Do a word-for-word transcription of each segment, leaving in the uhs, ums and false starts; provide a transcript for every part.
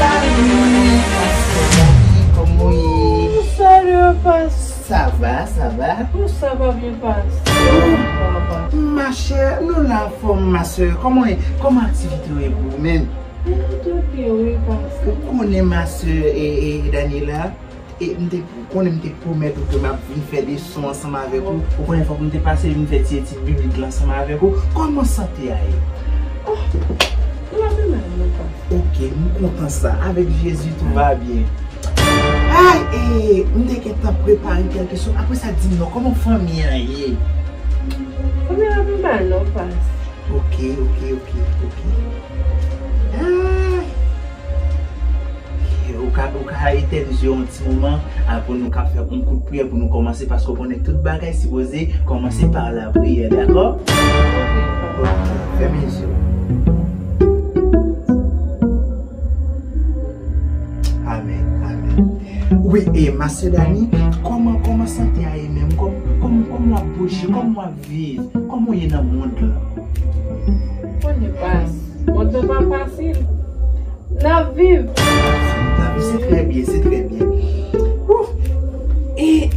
Salut, pastè Dani, kòman w ye? Salut, pastè. Sa va, sa va? Ou sa va byen, pastè? Ma chè, nou la anfòm, ma sè. Kòman w ye? Kòman aktivite w ye pou ou menm? Tout byen, wi, pastè. Ou konnen ma sè, e, e, Daniela, e, m te konnen m te pwomèt ou ke m ap vin fè leson ansanm avèk ou. Ou konnen fòk m te pase vin fè ti etid biblik la ansanm avèk ou. Kòman sante a ye? Oh, nou la pi mal, non, pastè. Ok, m kontan sa. Avec Jésus, tout va bien. Ay, e, m te gentan prepare kèlke sòt. Apre sa, di m non, kòman fanmi an ye? Fanmi an pi mal, non, pastè. Ok, ok, ok, ok. Ah. Ok, ou ka, ou ka etèn zye w yon ti moman, a, pou nou ka fè yon kout priyè pou nou kòmanse, paske w konnen tout bagay sipoze kòmanse pa lapriyè, dakò? Ok, fèmen zye w. Amèn, amèn. Wi, e, ma sè Dani, kòman, kòman sante a ye menm? Kòm, kòm, kòman w ap bouje? Kòman w ap viv? Kòman w ye nan mond lan? Konnen pastè, mond lan pa fasil. N ap viv. N ap viv, se trè byen, se trè byen. Ouf! E,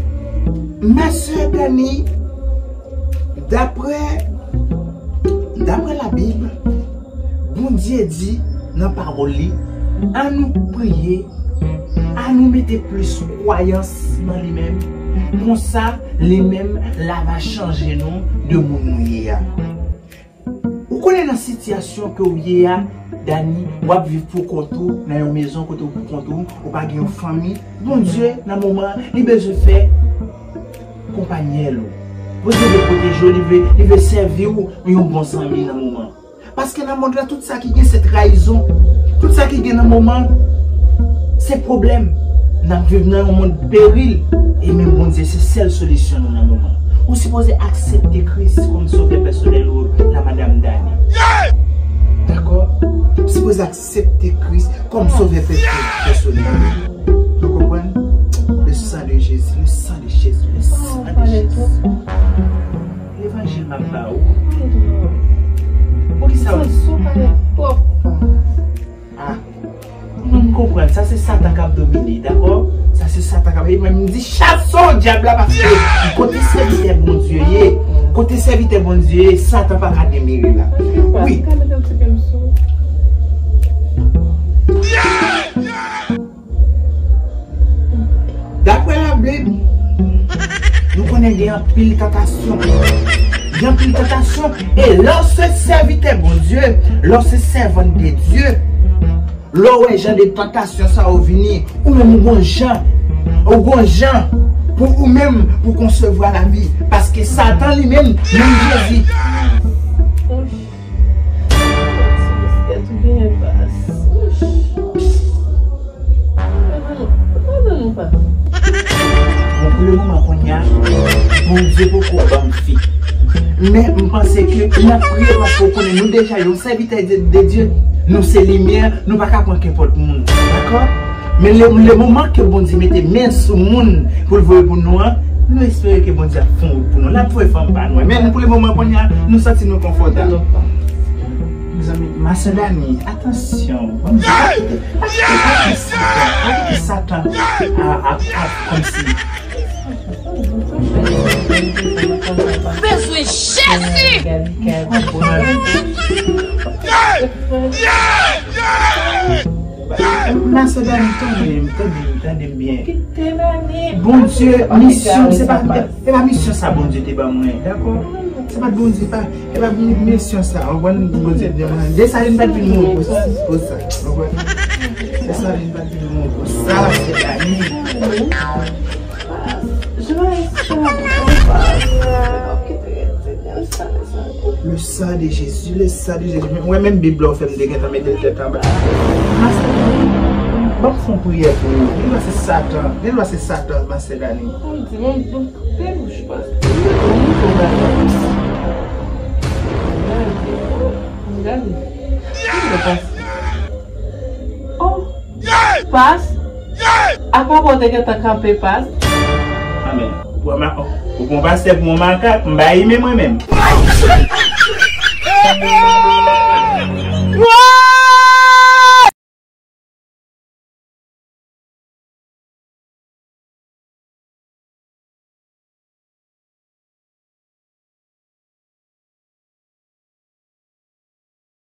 ma sè Dani, daprè, daprè Labib, Bondye di nan pawòl li, ann nou priye, ann nou mete plis kwayans nan li menm. Konsa, li menm, l a va chanje nou de moun nou ye a. Ou konnen nan sitiyasyon ke w ye a, Dani, w ap viv pou kont ou, nan yon mezon kote w pou kont ou, ou pa gen yon fanmi. Bondye, nan moman an, li bezwen fè konpanyèl ou. Bondye vle pwoteje w, li vle, li vle sèvi w yon bon zanmi nan moman. Paske nan mond lan, tout sa ki gen, se trayizon. Tout sa ki gen nan moman, se pwoblèm. N ap viv nan yon mond peril. E men Bondye, se sèl solisyon nou nan moman. Ou sipoze aksepte Kris kòm sovè pèsonèl ou la, madanm Dani. Dakò? Ou sipoze aksepte Kris kòm sovè pèsonèl ou. Ou konprann? Le sang de Jésus, le sang de Jésus, le sang de Jésus. Levanjil m ap ba ou. Poukisa ou... Ah, m konprann. Sa se Satan k ap domine, dakò? Sa se Satan k ap... E mwen, m di, chase w, dyab la, paske kote sèvitè Bondye ye, kote sèvitè Bondye ye, Satan pa ka demere la. Wi. Daprè Labib, nou konnen gen anpil tantasyon. Gen anpil tantasyon. E lè w se sèvitè Bondye, lè w se sèvant de Dye, lè w wè jan de tantasyon sa yo vini, ou menm ou gon jan, ou gon jan pou ou menm pou konsevwa lavi. Paske Satan li menm, menm Jezi. Gad ou genyen pas. Bon, pou le moman kounye a, Bondye poko ban m fi. Men m panse ke n ap priye paske w konnen nou deja yon sèvitè de, de Dye, nou se limyè, nou pa ka pran kenpòt moun. Dakò? Men le, le moman ke Bondye mete men sou moun pou l voye pou nou an, nou espere ke Bondye ap fè yon wout pou nou. L ap voye fanm pa nou an. Men nou, pou le moman kounye a, nou santi nou konfòtab. Mezanmi, ma sè Dani, atansyon. Bondye, pa kite, pa kite, pa kite Satan, pa kite Satan a, a, a, kòmsi. Bezwen Jezi! Ma sè Dani, tande m, tande m, tande m, tande m byen. Kite Dani. Bondye, misyon, se pa, se pa misyon sa Bondye te ban mwen, dakò? Se pa Bondye, pa, se pa mi-, misyon sa, w konprann? Bondye te ban mwen. Desalin pa t vin mouri pou sa, pou sa, w konprann? Desalin pa t vin mouri pou sa, se Dani. Le sang de Jésus, le sang de Jésus. Mwen menm Bib la ou fè m te gentan mete l tèt anba. Mastè, ban m fè yon priyè pou ou. Gen dwa se Satan. Gen dwa se Satan, Mastè Dani. Ou di, mwen, mwen, te bouch, pas. Mwen, mwen, mwen, gade. Gade, pas. Oh. Pas? Apa pa w te gentan kanpe, pas? Amèn. Ou wè ma, oh. Ou pran pastè pou yon makak, m pa imen mwen menm.